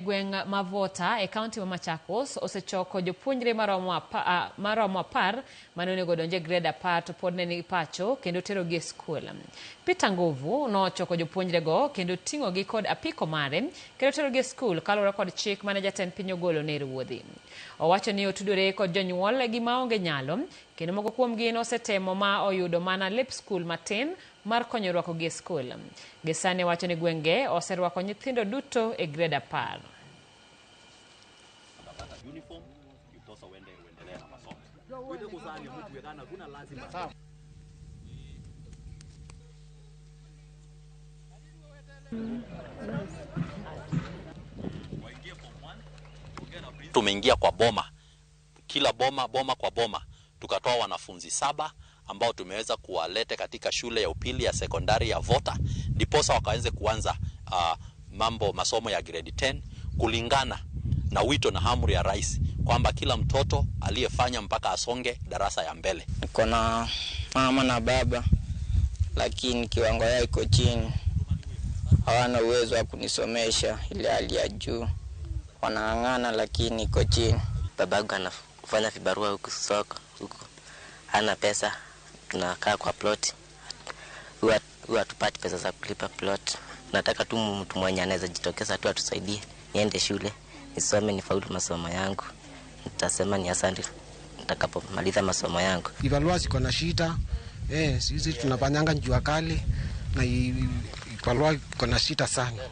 Gweng' ma Vota e kaunti ma Machakos osechoko jopuonjre maromo 10 mane onego odonj e grade 10 to pod ne ni pacho kendo terogi e skul. Peter Nguvu nochoko jopuonjrego kendo ting'ogi kod apiko mare kendo terogi e skul kaluwore kod chik mane jatend piny ogolo ne ruodhi. Owacho ni otudore kod jonyuol gi maonge nyalo kendo moko kuomgi nosetemo ma oyudo mana lep skul matin mar konyo rwakogi e skul. Gisani wacho ni gwenge oserwako nyithindo duto e grade 10. Tumeingia kwa boma, kila boma, boma kwa boma, tukatoa wanafunzi 7 ambao tumeweza kuwaleta katika shule ya upili ya sekondari ya Vota, ndiposa wakaweze kuanza mambo masomo ya grade 10 kulingana na wito na amri ya rais kwamba kila mtoto aliyefanya mpaka asonge darasa ya mbele. Niko na mama na baba, lakini kiwango yao iko chini, hawana uwezo wa kunisomesha ile hali ya juu, wanang'ang'ana lakini iko chini. Babangu anafanya vibarua huku soko huku, hana pesa, tunakaa kwa plot, huwa hatupati pesa za kulipa plot. Nataka tu mtu mwenye anaweza jitokeza tu atusaidie, niende shule nisome, nifaulu masomo yangu. Nitasema ni asante nitakapomaliza masomo yangu. Ivalua ziko na shida, sisi tunafanyanga jua kali na ivalua iko na shida sana.